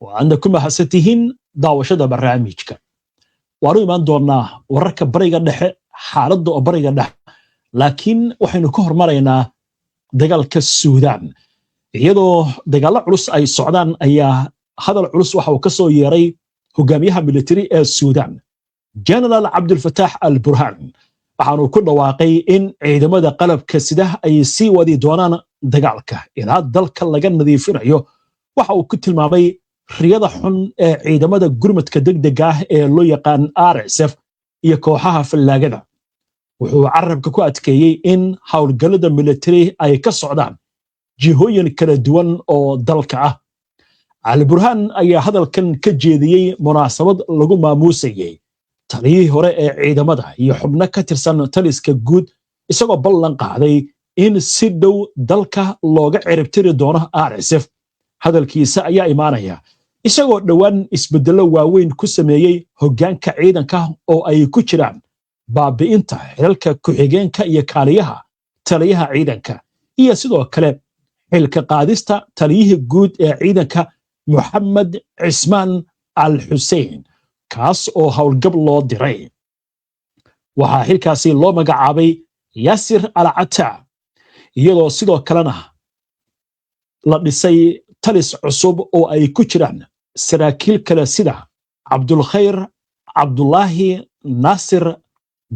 Waadna ku mahadsantihiin daawashada barnaamijka. Waanu imaan doonaa wararka Bariga Dhexe, xaaladda oo Bariga Dhexe, laakiin waxaynu ka hormaraynaa dagaalka Suudaan. Iyadoo dagaallo culus ay socdaan ayaa hadal culus waxa uu ka soo yeeray hogaamiyaha militari ee Suudaan, General Cabdulfataax Al Burhaan. Waxaanu ku dhawaaqay in ciidamada qalabka sida ay sii wadi doonaan dagaalka ilaa dalka laga nadiifinayo waxa uu ku tilmaamay riyada xun ee ciidamada gurmadka degdega ah ee loo yaqaan RSF iyo kooxaha fallaagada. Wuxuu carabka ku adkeeyey in howlgallada militari ay ka socdaan jihooyin kala duwan oo dalka ah. Alburhaan ayaa hadalkan ka jeediyey munaasabad lagu maamuusayey taliyihii hore ee ciidamada iyo xubno ka tirsan taliska guud, isagoo ballan qaaday in si dhow dalka looga ciribtiri doono RSF. Hadalkiisa ayaa imaanaya isagoo dhowaan isbeddello waaweyn ku sameeyey hoggaanka ciidanka, oo ay ku jiraan baabi'inta xilalka ku-xigeenka iyo kaaliyaha taliyaha ciidanka, iyo sidoo kale xilka qaadista taliyihii guud ee ciidanka, Moxamed Cismaan Al Xusein, kaas oo howlgab loo diray. Waxaa xilkaasi loo magacaabay Yaasir Al Cataa, iyadoo sidoo kalena la dhisay talis cusub oo ay ku jiraan saraakiil kale sida Cabdulkhayr Cabdulaahi Naasir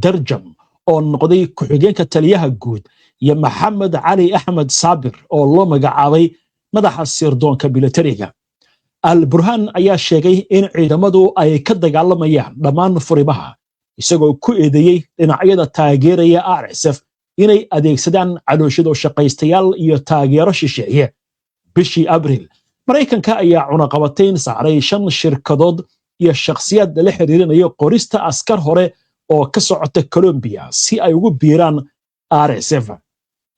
Darjam oo noqday ku-xigeenka taliyaha guud, iyo Maxamed Cali Axmed Saabir oo loo magacaabay madaxa sirdoonka militariga. Al Burhaan ayaa sheegay in ciidamadu ay ka dagaalamayaan dhammaan furimaha, isagoo ku eedeeyey dhinacyada taageeraya RSF inay adeegsadaan calooshado shaqaystayaal iyo taageero shisheeye. Bishii Abriil, Maraykanka ayaa cunaqabatayn saaray shan shirkadood iyo shakhsiyaad lala xiriirinayo qorista askar hore oo ka socota Colombiya si ay ugu biiraan RSF.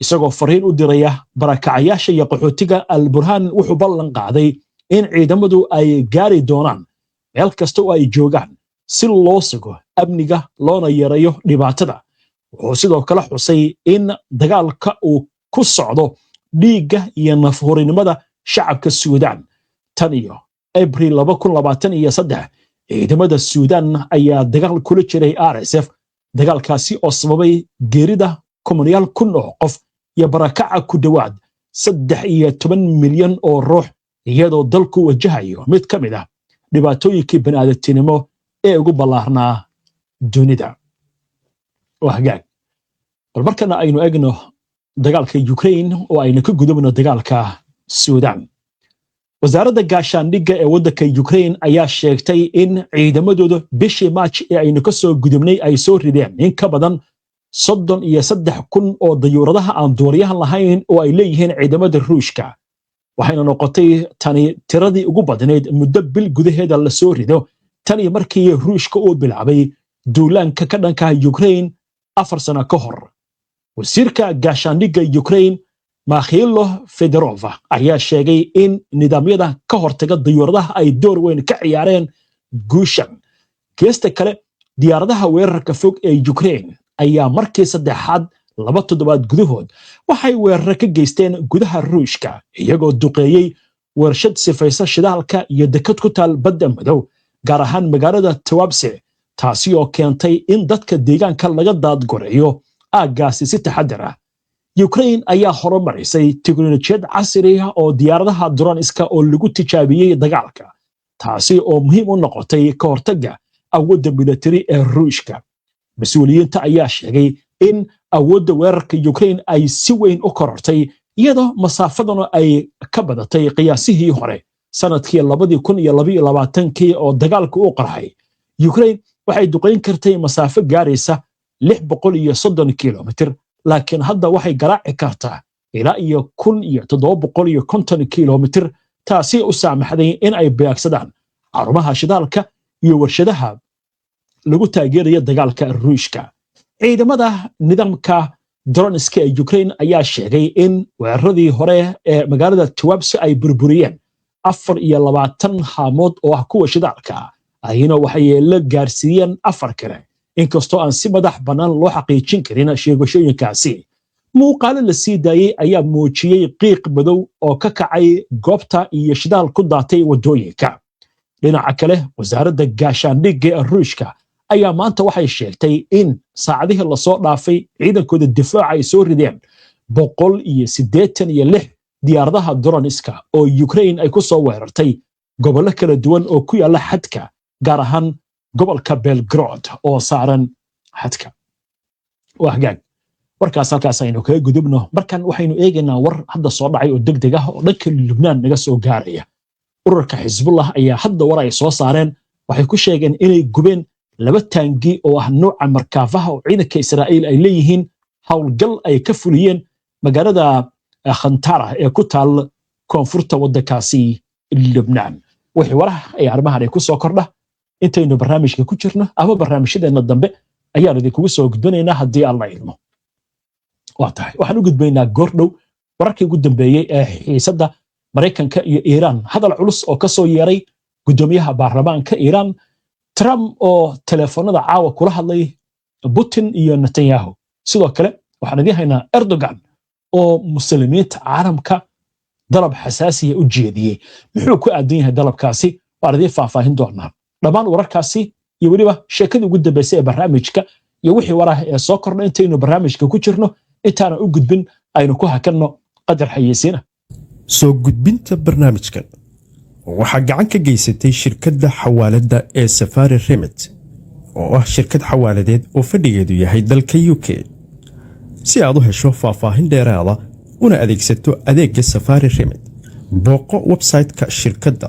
Isagoo fariin u diraya barakacayaasha iyo qaxootiga, Alburhaan wuxuu ballan qaaday in ciidamadu ay gaari doonaan meel kasta oo ay joogaan si loo sugo amniga loona yareeyo dhibaatada. Wuxuu sidoo kale xusay in dagaalka uu ku socdo dhiigga iyo nafhurinimada shacabka Suudaan. Tan iyo Abriil 2023, ciidamada Suudaan ayaa dagaal kula jiray RSF, dagaalkaasi oo sababay geerida kumanayaal kun oo qof iyo barakaca ku dhowaad 13 milyan oo ruux, iyadoo dalku wajahayo mid ka mid ah dhibaatooyinkii bani'aadamtinimo ee ugu ballaarnaa dunida. Waa hagaag, bal markana aynu egno dagaalka Ukraine oo aynu ka gudubno dagaalka Suudaan. Wasaaradda gaashaandhigga ee waddanka Ukraine ayaa sheegtay in ciidamadooda bishii Maaj ee aynu ka soo gudubnay ay soo rideen in ka badan 33,000 oo dayuuradaha aan duuliyahan lahayn oo ay leeyihiin ciidamada Ruushka. Waxayna noqotay tani tiradii ugu badnayd muddo bil gudaheeda la soo rido tan iyo markii Ruushka uu bilaabay duulaanka ka dhanka Ukraine 4 sano ka hor. Wasiirka gaashaandhigga Ukraine, Makhilo Fedorov, ayaa sheegay in nidaamyada ka hortaga dayuuradaha ay door weyn ka ciyaareen guushan. Geesta kale, diyaaradaha weerarka fog ee Ukraine ayaa markii saddexaad 2 toddobaad gudahood waxay weeraro ka geysteen gudaha Ruushka, iyagoo duqeeyey warshad sifaysa shidaalka iyo dekad ku taal Badda Madow, gaar ahaan magaalada Tawabse, taasi oo keentay in dadka deegaanka laga daadgoreeyo aaggaasi si taxadar ah. Ukraine ayaa horumarisay teknolojiyad casri ah oo diyaaradaha droniska oo lagu tijaabiyey dagaalka, taasi oo muhiim u noqotay ka hortagga awoodda militari ee Ruushka. Mas-uuliyiinta ayaa sheegay in awoodda weerarka Ukraine ay si weyn u korortay, iyadoo masaafaduna ay ka badatay qiyaasihii hore. Sanadkii 2022-kii oo dagaalku u qarxay, Ukraine waxay duqayn kartay masaafo gaaraysa 630 kilomitir, laakiin hadda waxay garaaci kartaa ilaa iyo 1750 kilomitir, taasi u saamaxday in ay beegsadaan xarumaha shidaalka iyo warshadaha lagu taageeraya dagaalka Ruushka. Ciidamada nidaamka droniska ee Ukraine ayaa sheegay in weeraradii hore ee magaalada Tuapse ay burburiyeen 24 haamood oo ah kuwa shidaalka, ayna waxyeelo gaarsiiyeen afar kale, inkastoo aan si madax bannaan loo xaqiijin karin sheegashooyinkaasi. Muuqaalo la sii daayey ayaa muujiyey qiiq madow oo ka kacay goobta iyo shidaal ku daatay waddooyinka. Dhinaca kale, Wasaaradda Gaashaandhigga ee Ruushka ayaa maanta waxay sheegtay in saacadihii lasoo dhaafay ciidankooda difaaca ay soo rideen 186 diyaaradaha droniska oo Ukraine ay ku soo weerartay gobollo kala duwan oo ku yaalla xadka, gaar ahaan gobolka Belgorod oo saaran xadka. Waa hagaag, warkaas halkaas aynu kaga gudubno. Markan waxaynu eegaynaa war hadda soo dhacay oo degdeg ah oo dhanka Lubnaan naga soo gaaraya. Ururka Xisbullah ayaa hadda war ay soo saareen waxay ku sheegeen inay gubeen laba taangi oo ah nuuca Markaafaha oo ciidanka Israa'iil ay leeyihiin, howlgal ay ka fuliyeen magaalada Khantara ee ku taal koonfurta waddankaasi Lubnaan. Wixii waraha ay arrimahan ay ku soo kordha intaynu barnaamijka ku jirno ama barnaamijyadeenna dambe ayaan idinkugu soo gudbinaynaa, haddii Alla idmo. Waa tahay, waxaan u gudbaynaa goordhow wararkii ugu dambeeyey ee xiisadda Maraykanka iyo Iiraan, hadal culus oo ka soo yeeray guddoomiyaha baarlamaanka Iiraan, Trump oo telefoonada caawa kula hadlay Putin iyo Netanyahu. Sidoo kale waxaan idiin haynaa Erdogan oo Muslimiinta caalamka dalab xasaasiya u jeediyey. Muxuu ku aadan yahay dalabkaasi? Waan idiin faahfaahin doonaa. Dhammaan wararkaasi iyo weliba sheekadii ugu dambeysay ee barnaamijka iyo wixii waraah ee soo kordha intaynu barnaamijka ku jirno. Intaanan u gudbin, aynu ku hakanno qadar xayeysiina. Soo gudbinta barnaamijkan waxaa gacan ka geysatay shirkadda xawaaladda ee Safari Remit, oo ah shirkad xawaaladeed oo fadhigeedu yahay dalka UK. Si aad u hesho faahfaahin dheeraada una adeegsato adeegga Safari Remit, booqo website-ka shirkadda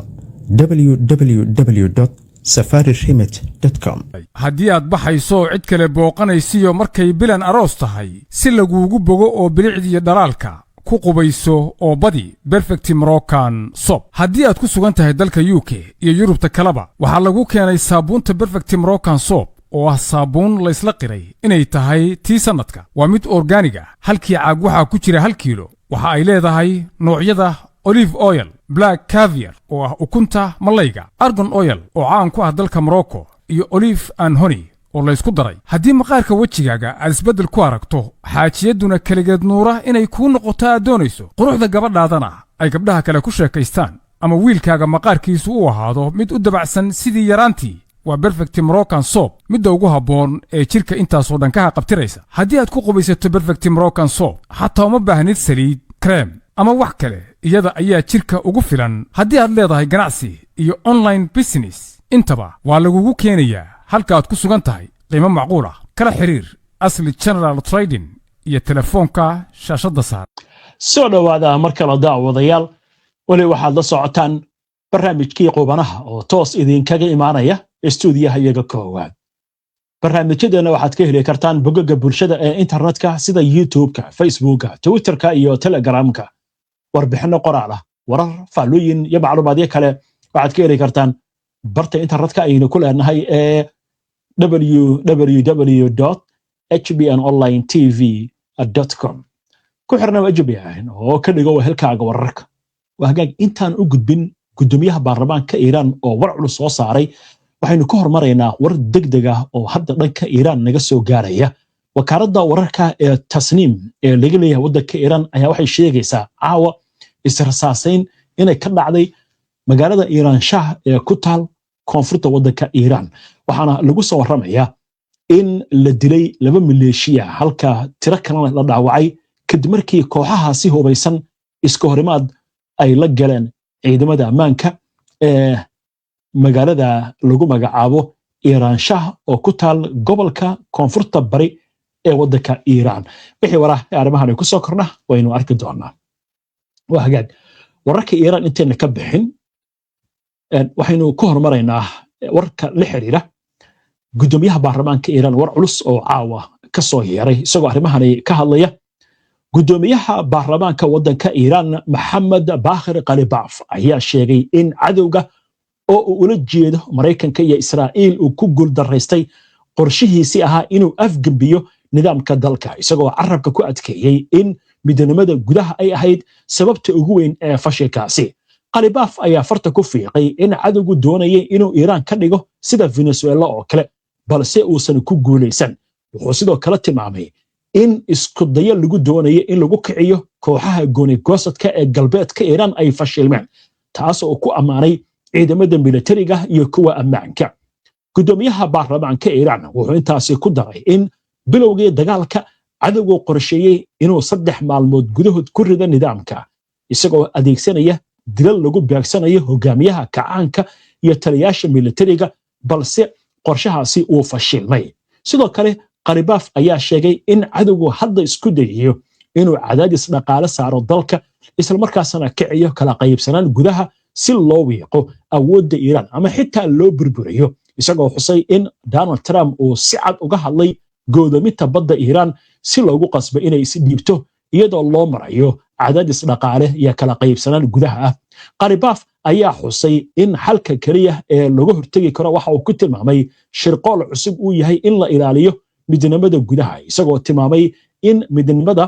www Safari Remit com. Haddii aad baxayso oo cid kale booqanaysiyo, markay bilan aroos tahay, si laguugu bogo oo bilicdiiyo dhalaalka ku qubayso oo badi Perfect Moroccan Soap. Haddii aad ku sugan tahay dalka UK iyo Yurubta kaleba, waxaa lagu keenay saabuunta Perfect Moroccan Soap, oo ah saabuun laysla qiray inay tahay tii sannadka. Waa mid organic ah. Halkii caag waxaa ku jira 1 kiilo. Waxa ay leedahay noocyada olive oil, black caviar oo ah ukunta malayga, argan oil oo caan ku ah dalka Morocco, iyo olive and honey oo laysku daray. Haddii maqaarka wejigaaga aad isbeddel ku aragto, xaajiyadduna keligeed nuura inay kuu noqoto aad doonayso, quruxda gabadhaadana ay gabdhaha kale ku sheekaystaan, ama wiilkaaga maqaarkiisu u ahaado mid u dabacsan sidii yaraantii, waa Perfect Moroccan Soap midda ugu habboon ee jidhka intaasoo dhan kaha qabtiraysa. Haddii aad ku qubaysato Perfect Moroccan Soap, xataa uma baahnid saliid, krem ama wax kale, iyada ayaa jidhka ugu filan. Haddii aad leedahay ganacsi iyo online business intaba, waa lagugu keenayaa halka aad ku sugan tahay qiimo macquul ah. Kala xiriir Asli General Trading iyo telefoonka shaashadda saar. Soo dhowaada mar kale, daawadayaal. Weli waxaad la socotaan barnaamijkii Qubanaha oo toos idinkaga imaanaya istuudiyaha iyaga koowaad. Barnaamijyadeena waxaad ka heli kartaan bogagga bulshada ee internetka sida YouTube-ka, Facebooka, Twitterka iyo Telegramka. Warbixinno qoraal ah, warar, faallooyin iyo macluumaadyo kale waxaad ka heli kartaan barta internetka aynu ku leenahay ee www hbn online tv com. Ku xirna HBN oo ka dhigo wehelkaaga wararka. Waa hagaag, intaan u gudbin guddoomiyaha baarlamaanka Iiraan oo war culus soo saaray, waxaynu ka hormaraynaa war degdeg ah oo hadda dhanka Iiraan naga soo gaaraya. Wakaaladda wararka ee Tasniim ee laga leeyahay waddanka Iiraan ayaa waxay sheegaysaa caawa israsaasayn inay ka dhacday magaalada Iiraan Shah ee ku taal koonfurta waddanka Iiraan, waxaana lagu soo warramayaa in la dilay laba maleeshiya, halka tiro kalena la dhaawacay, kadib markii kooxahaasi hubaysan iska horimaad ay la galeen ciidamada ammaanka ee magaalada lagu magacaabo Iiraan Shah oo ku taal gobolka koonfurta bari ee waddanka Iiraan. Wixii warah ee arrimahan ay ku soo kordha waynu arki doonaa. Waa hagaag, wararka Iiraan intayna ka bixin, waxaynu ku hormaraynaa warka la xiriira guddoomiyaha baarlamaanka Iiraan, war culus oo caawa ka soo yeeray isagoo arrimahani ka hadlaya. Guddoomiyaha baarlamaanka waddanka Iiraan, Maxamed Bakhir Khalibaaf, ayaa sheegay in cadowga, oo uu ula jeedo Maraykanka iyo Israa'iil, uu ku guuldaraystay qorshihiisii ahaa inuu afgembiyo nidaamka dalka, isagoo carabka ku adkeeyey in midnimada gudaha ay ahayd sababta ugu weyn ee fashilkaasi. Khalibaaf ayaa farta ku fiiqay in cadowgu doonayay inuu Iiraan ka dhigo sida Venezuela oo kale, balse uusan ku guulaysan. Wuxuu sidoo kale tilmaamay in In iskudayo lagu doonayo in lagu kiciyo kooxaha goonigoosadka ee galbeedka Iiraan ay fashilmeen, taas oo ku ammaanay ciidamada militariga iyo kuwa ammaanka. Guddoomiyaha baarlamaanka Iiraan wuxuu intaasi ku daray in bilowgii dagaalka cadowgu qorsheeyey inuu 3 maalmood gudahood ku rido nidaamka, isagoo adeegsanaya dilal lagu beegsanayo hogaamiyaha kacaanka iyo taliyaasha militariga, balse qorshahaasi uu fashilmay. Sidoo kale, Qalibaaf ayaa sheegay in cadowgu hadda isku dayayo inuu cadaadis dhaqaale saaro dalka, islamarkaasna kiciyo kala qaybsanaan gudaha si loo wiiqo awoodda Iiraan ama xitaa loo burburiyo, isagoo xusay in Donald Trump uu si cad uga hadlay go'doominta badda Iiraan si loogu qasbo inay isdhiibto, iyadoo loo marayo cadaadis dhaqaale iyo kala qaybsanaan gudaha ah. Qalibaaf ayaa xusay in xalka keliya ee laga hortegi karo waxa uu ku tilmaamay shirqool cusub uu yahay in la ilaaliyo midnimada gudaha, isagoo tilmaamay in midnimada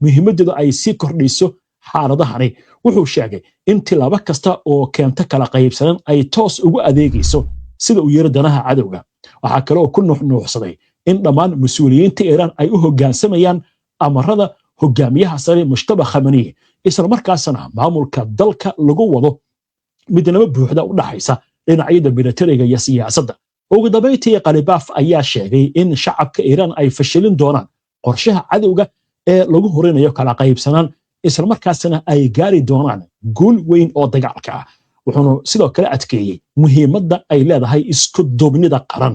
muhiimadeedu ay sii kordhiso xaaladahani. Wuxuu sheegay in tilaabo kasta oo keenta kala qaybsanan ay toos ugu adeegayso, sida uu yiri, danaha cadowga. Waxaa kale oo ku nuuxnuuxsaday in dhammaan mas-uuliyiinta Iiraan ay u hoggaansamayaan amarada hogaamiyaha sare Mujtaba Khamani, islamarkaasna maamulka dalka lagu wado midnimo buuxda u dhaxaysa dhinacyada militariga iyo siyaasadda. Ugu dambayntii, Qalibaaf ayaa sheegay in shacabka Iiraan ay fashilin doonaan qorshaha cadowga ee lagu horinayo kala qaybsanaan, islamarkaasna ay gaari doonaan guul weyn oo dagaalka ah. Wuxuuna sidoo kale adkeeyey muhiimadda ay leedahay isku duubnida qaran.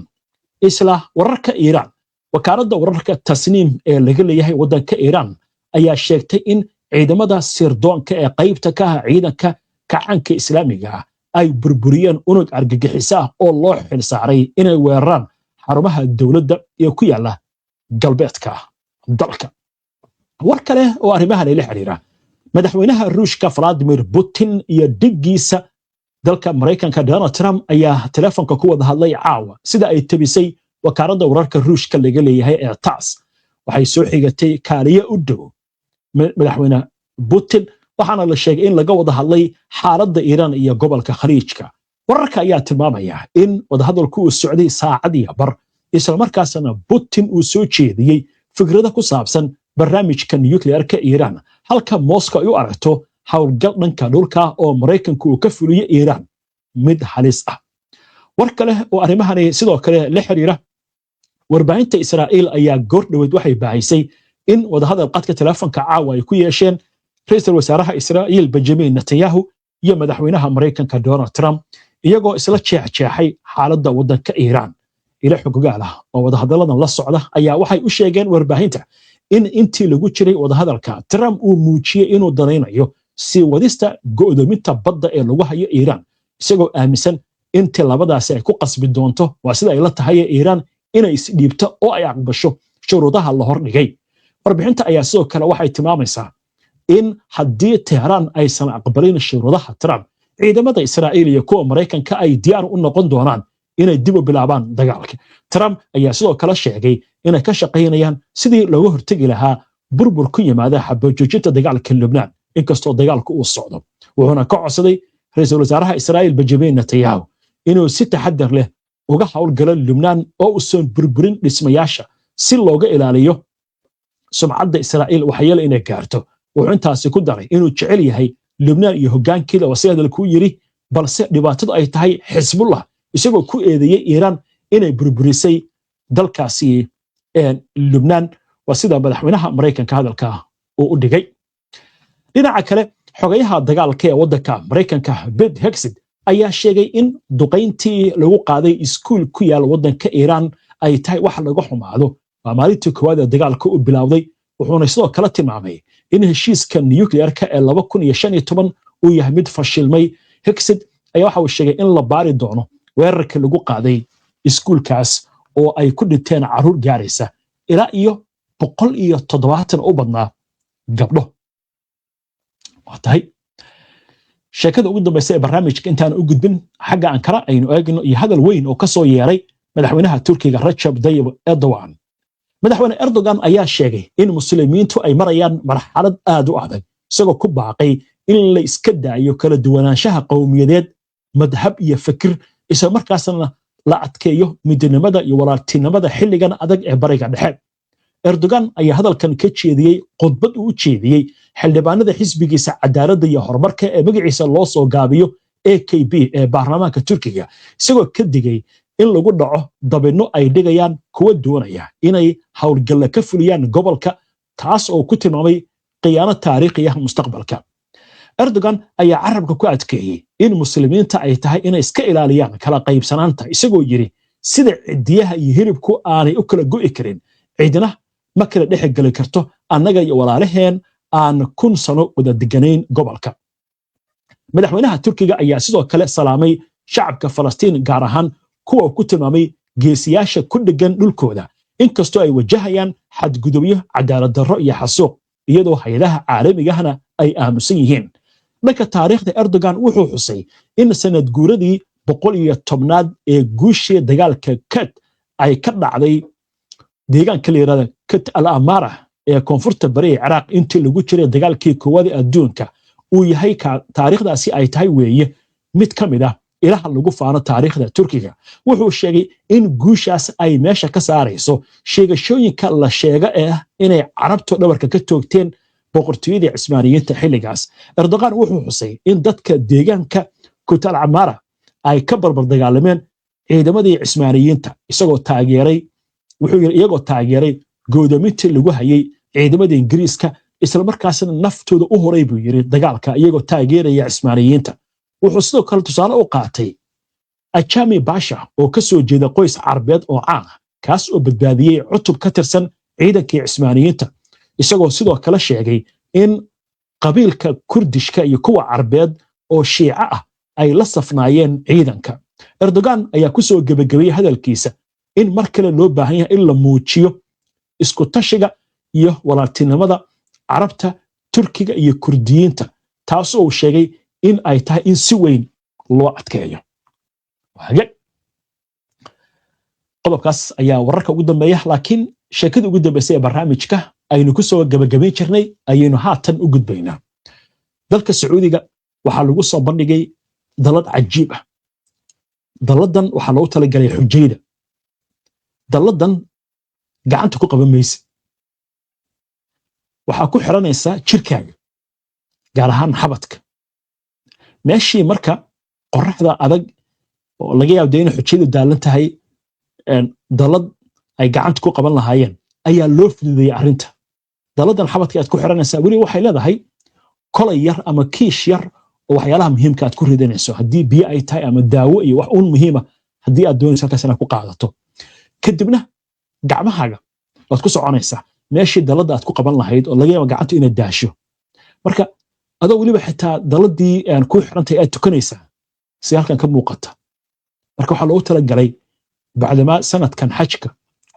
Isla wararka Iiraan, wakaaladda wararka Tasniim ee laga leeyahay waddanka Iiraan ayaa sheegtay in ciidamada sirdoonka ee qaybta ka ah ciidanka kacaanka Islaamiga ah ay burburiyeen unug argagixiso ah oo loo xilsaaray inay weeraraan xarumaha dowladda ee ku yaala galbeedka dalka. War kale oo arrimahan la xiriira: madaxweynaha Ruushka Vladimir Putin iyo dhiggiisa dalka Maraykanka Donald Trump ayaa telefoonka ku wada hadlay caawa, sida ay tebisay wakaaladda wararka Ruushka laga leeyahay ee TASS. Waxay soo xigatay kaaliye u dhow madaxweyne Putin, waxaana la sheegay in laga wada hadlay xaaladda Iiraan iyo gobolka Khaliijka. Wararka ayaa tilmaamaya in wadahadalku uu socday saacad iyo bar, islamarkaasna Putin uu soo jeediyey fikrado ku saabsan barnaamijka nukliyeerka Iiraan, halka Moscow ay u aragto howlgal dhanka dhulka oo Maraykanku uu ka fuliyo Iiraan mid halis ah. War kale oo arrimahani sidoo kale la xiriira: warbaahinta Israa'iil ayaa goor dhoweed waxay baahisay in wadahadal qadka telefoonka caawa ay ku yeesheen ra-iisul wasaaraha Israa'iil Benjamin Netanyahu iyo madaxweynaha Maraykanka Donald Trump, iyagoo isla jeexjeexay xaaladda waddanka Iiraan. Ilo xogogaal ah oo wadahadalladan la socda ayaa waxay u sheegeen warbaahinta in intii lagu jiray wadahadalka, Trump uu muujiyey inuu danaynayo sii wadista go'doominta badda ee lagu hayo Iiraan, isagoo aaminsan in tilaabadaasi ay ku qasbi doonto, waa sida ay la tahay, Iiraan inay isdhiibto oo ay aqbasho shuruudaha la hordhigay. Warbixinta ayaa sidoo kale waxay tilmaamaysaa in haddii Tehraan aysan aqbalin shuruudaha Trump, ciidamada Israa'iil iyo kuwa Maraykanka ay diyaar u noqon doonaan inay dib u bilaabaan dagaalka. Trump ayaa sidoo kale sheegay inay ka shaqaynayaan sidii looga hortegi lahaa burbur ku yimaada xabajoojinta dagaalka Lubnaan, inkastoo dagaalku uu socdo, wuxuuna ka codsaday ra-iisul wasaaraha Israa'iil Benjamin Netanyahu inuu si taxadar leh uga howlgalo Lubnaan oo uusan burburin dhismayaasha, si looga ilaaliyo sumcadda Israa'iil waxyeelo inay gaarto. Wuxuu intaasi ku daray inuu jecel yahay Lubnaan iyo hoggaankeeda, oo si hadalkuu yiri, balse dhibaatadu ay tahay Xisbullah, isagoo ku eedeeyey Iiraan inay burburisay dalkaasi Lubnaan, waa sida madaxweynaha Maraykanka hadalka uu u dhigay. Dhinaca kale, xogayaha dagaalka ee waddanka Maraykanka Pete Hegseth ayaa sheegay in duqayntii lagu qaaday iskuul ku yaal waddanka Iiraan ay tahay wax laga xumaado. Waa maalintii koowaad ee dagaalka u bilowday. Wuxuuna sidoo kale tilmaamay in heshiiska nukliyeerka ee 2015 uu yahay mid fashilmay. Hegseth ayaa waxa uu sheegay in la baari doono weerarka lagu qaaday iskuulkaas oo ay ku dhinteen carruur gaaraysa ilaa iyo 170, u badnaa gabdho. Waa tahay sheekada ugu dambaysa ee barnaamijka. Intaan u gudbin xagga Ankara, aynu eegno iyo hadal weyn oo ka soo yeeray madaxweynaha Turkiga Rajab Tayyip Erdogan. Madaxweyne Erdogan ayaa sheegay in Muslimiintu ay marayaan marxalad aad u adag, isagoo ku baaqay in la iska daayo kala duwanaanshaha qowmiyadeed, madhab iyo fikir, isla markaasna la adkeeyo midnimada iyo walaaltinimada xilligan adag ee Bariga Dhexe. Erdogan ayaa hadalkan ka jeediyey khudbad uu u jeediyey xildhibaanada xisbigiisa Cadaaladda iyo Horumarka ee magaciisa loo soo gaabiyo AKP ee baarlamaanka Turkiga, isagoo ka digay in lagu dhaco dabinno ay dhigayaan kuwa doonaya inay howlgalla ka fuliyaan gobolka, taas oo ku tilmaamay khiyaano taariikhi ah mustaqbalka. Erdogan ayaa carabka ku adkeeyey in Muslimiinta ay tahay inay iska ilaaliyaan kala qaybsanaanta, isagoo yidhi: "Sida cidiyaha iyo hilibku aanay u kala go'i karin, cidna ma kala dhex geli karto annaga iyo walaalaheen aan 1000 sano wada deganayn gobolka." Madaxweynaha Turkiga ayaa sidoo kale salaamay shacabka Falastiin, gaar ahaan kuwa ku tilmaamay geesiyaasha ku dheggan dhulkooda, inkastoo ay wajahayaan xadgudubyo, cadaalad darro iyo xasuuq, iyadoo hay-adaha caalamigahna ay aamusan yihiin. Dhanka taariikhda, Erdogan wuxuu xusay in sanad guuradii 110aad ee guushii dagaalka Kat ay ka dhacday deegaanka la yirahda Kat al Amara ee koonfurta bari ee Ciraaq intii lagu jiray dagaalkii koowaad ee adduunka uu yahay taariikhdaasi ay tahay weeye mid ka mid ah ilaha lagu faano taariikhda Turkiga. Wuxuu sheegay in guushaas ay meesha ka saarayso sheegashooyinka la sheega ee ah inay Carabtu dhabarka ka toogteen boqortooyadii Cismaaniyiinta xilligaas. Erdogan wuxuu xusay in dadka deegaanka Kutal Camara ay ka barbar dagaalameen ciidamadii Cismaaniyiinta, isagoo taageeray, wuxuu yidhi, iyagoo taageeray go'doomintii lagu hayay ciidamada Ingiriiska, islamarkaasna naftooda u horay, buu yidhi, dagaalka iyagoo taageeraya Cismaaniyiinta. Wuxuu sidoo kale tusaale u qaatay Ajami Basha oo ka soo jeeda qoys Carbeed oo caan ah, kaas oo badbaadiyey cutub ka tirsan ciidankii Cismaaniyiinta, isagoo sidoo kale sheegay in qabiilka Kurdishka iyo kuwa Carbeed oo Shiico ah ay la safnaayeen ciidanka. Erdogan ayaa ku soo gebagabeeyey hadalkiisa in mar kale loo baahan yahay in la muujiyo isku tashiga iyo walaaltinimada Carabta, Turkiga iyo Kurdiyiinta, taasoo uu sheegay in ay tahay in si weyn loo adkeeyo. Qodobkaas ayaa wararka ugu dambeeya, laakiin sheekadii ugu dambeysay ee barnaamijka aynu ku soo gebagabayn jirnay ayaynu haatan u gudbaynaa. Dalka Sacuudiga waxaa lagu soo bandhigay dallad cajiib ah. Dalladan waxaa loogu talagalay xujayda. Dalladan gacanta ku qaban maysid, waxaa ku xiranaysaa jirkaaga, gaar ahaan xabadka. Meeshii marka qoraxda adag oo laga yaabo dee inay xujaydu daalan tahay dallad ay gacanta ku qaban lahaayeen ayaa loo fududeeyey arrinta. Dalladan xabadka aad ku xiranaysaa weli waxay leedahay kolay yar ama kiish yar oo waxyaalaha muhiimka aad ku ridanayso, haddii biyo ay tahay ama daawo iyo wax uun muhiima haddii aad doonayso halkaas inaad ku qaadato. Kadibna gacmahaaga waad ku soconaysaa meeshii dalladda aad ku qaban lahayd oo laga yaaba gacantu inaad daasho. Marka adoo weliba xitaa dalladii kuu xirantahay aad tukanaysaa, si halkan ka muuqata. Marka waxaa loogu talagalay, bacdamaa sanadkan xajka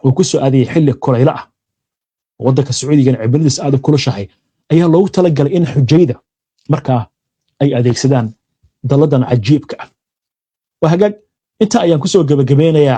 uu ku soo aadayay xilli kulaylo ah, waddanka Sacuudigana cimiladiis aad u kulushahay, ayaa loogu talagalay in xujayda markaa ay adeegsadaan dalladan cajiibka ah. Waa hagaag, inta ayaan kusoo gebagabeynayaa.